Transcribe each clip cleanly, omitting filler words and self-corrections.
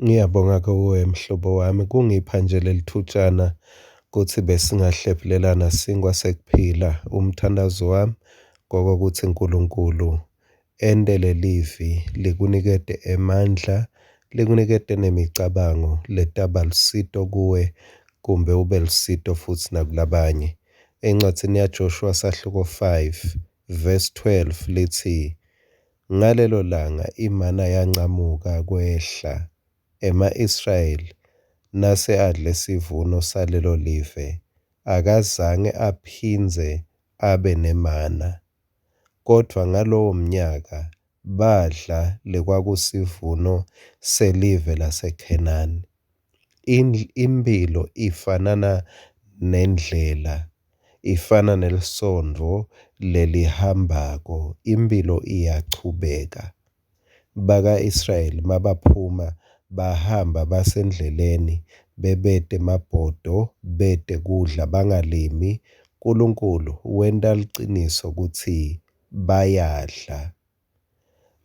Ngiyabonga kuwe mhlobo wami kungipha nje lelithutshana kutsi besingahlephulelana sinkwa sekuphila. Umthandazo wami kokuthi Nkulunkulu ente lelivi likunikete emandla, likunikete nemicabango letaba lusito kuwe kumbe ube lusito futsi nakulabanye. Encwadzini yaJoshua sahluko 5 verse 12 litsi, Ngalelo langa imana yancamuka kwehla, ema-Israyeli nase adle sivuno salelo live, akazange aphindze abe nemana, kodvwa ngalowo mnyaka badla lekwakusivuno selive laseKhenani. Imphilo ifanana nendlela, ifana nelisondvo lelihambako, imphilo iyachubeka. Baka-Israyeli mabaphuma bahamba basendleleni bebete emabhodo, bete kudla, bangalimi. Nkulunkulu wenta liciniso kutsi bayadla.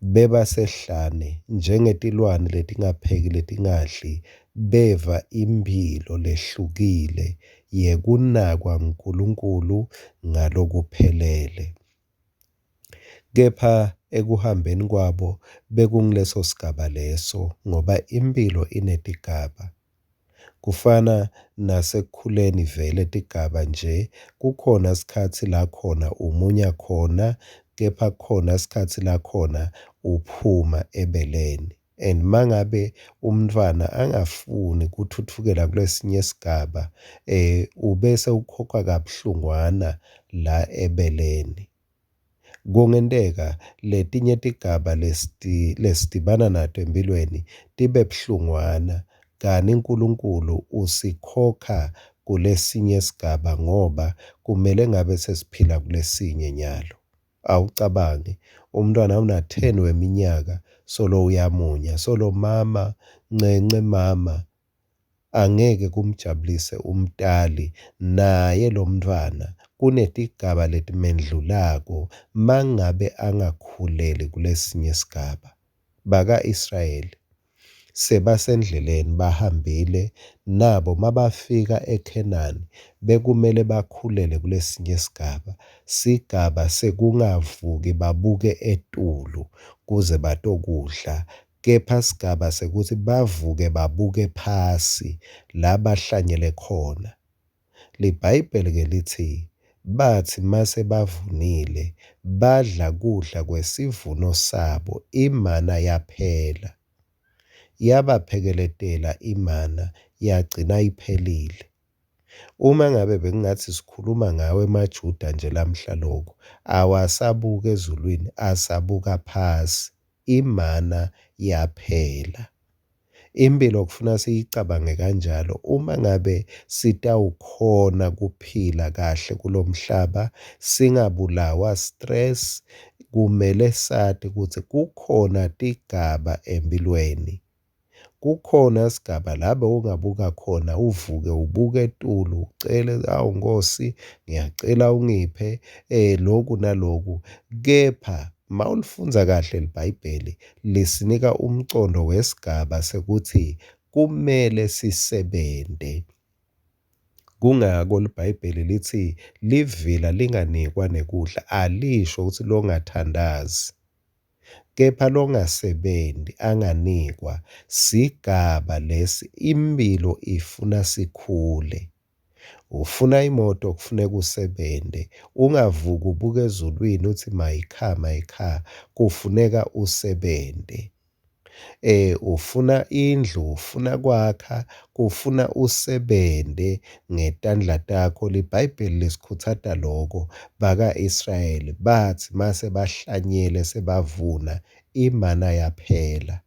Bebasehlane njengetilwane letingapheki letingadli, beva imphilo lehlukile yekunakwa nguNkulunkulu ngalokuphelele. Kepha ekuhambeni kwabo bekunguleso sigaba leso ngoba imphilo inetigaba. Kufana nasekukhuleni vele tigaba nje, kukhona sikhatsi la khona umunya khona, kepha kukhona sikhatsi la khona uphuma ebeleni and mangabe umntfwana angafuni kutfutfukela kulesinye sigaba ubese ukhokhwa kabuhlungwana la ebeleni. Kungenteka letinye tigaba lesidibana nato emphilweni tibe buhlungwana, kani Nkulunkulu usikhokha kulesinye sigaba ngoba kumele ngabe sesiphila kulesinye nyalo. Awucabange, umntfwana una-ten weminyaka solo uyamunya, solo mama, ncence mama. Angeke kumjabulise umtali naye lomntfwana kunetigaba letimendlulako mangabe angakhuleli kulesinye sigaba. Baka-Israyeli sebasendleleni bahambile nabo mabafika eKhenani bekumele bakhulele kulesinye sigaba, sigaba sekungavuki babuke etulu kuze batokudla, kepha sigaba sekuthi bavuke babuke phasi la bahlanyele khona. LiBhayibheli-ke litsi batsi mase bavunile badla kudla kwesivuno sabo, imana yaphela. Yabaphekeletela imana yagcina iphelile. Uma ngabe bekungatsi sikhuluma ngawo emaJuda nje lamhla loku, awasabuki ezulwini asabuka phasi, imana yaphela. Imphilo kufuna siyicabange kanjalo uma ngabe sitawukhona kuphila kahle kulomhlaba singabulawa stress, kumele sati kutsi kukhona tigaba emphilweni. Kukhona sigaba la bewungabuka khona uvuke ubuke etulu ucele, awu Nkosi ngiyacela ungiphe loku naloku, kepha mawulifundza kahle liBhayibheli lisinika umcondo wesigaba sekutsi kumele sisebente. Kungako liBhayibheli litsi livila linganikwa nekudla, alisho kutsi longathandazi kepha longasebenti anganikwa. Sigaba lesi imphilo ifuna sikhule. Ufuna imoto kufuneka usebente, ungavuki ubuke ezulwini utsi my car, my car, kufuneka usebente. Ufuna indlu, ufuna kwakha, kufuna usebente ngetandla takho. LiBhayibheli lisikhutsata loko. Baka-Israyeli batsi mase bahlanyele sebavuna, imana yaphela.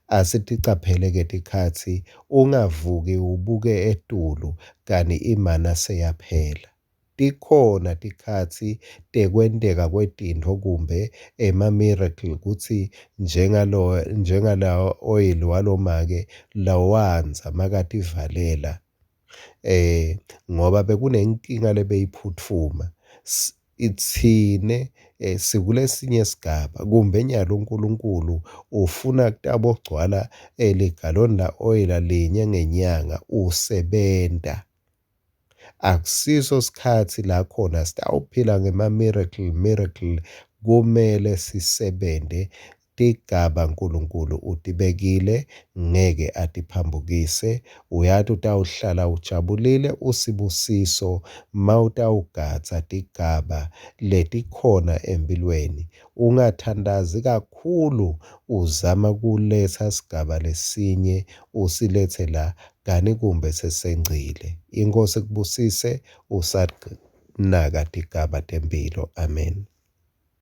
Asiticaphele-ke tikhatsi, ungavuki ubuke etulu kani imana seyaphela. Tikhona tikhatsi tekwenteka kwetintfo kumbe ema-miracle kutsi njengalo njengala oil walomake lowandza makativalela ngoba bekunenkinga lebeyiphutfuma. Tsine Sikulesinye sigaba kumbe nyalo uNkulunkulu ufuna kutabogcwala ligaloni la-oyela linye ngenyanga usebenta. Akusiso sikhatsi la khona sitawuphila ngema-miracle miracle, kumele sisebente. Tigaba Nkulunkulu utibekile, ngeke atiphambukise. Uyati utawuhlala ujabulile usibusiso mawutawugadza tigaba letikhona empilweni. Ungathandazi kakhulu uzama kuletsa sigaba lesinye usiletse la kani kumbe sesengcile. Inkosi ikubusise usanaka tigaba temphilo. Amen.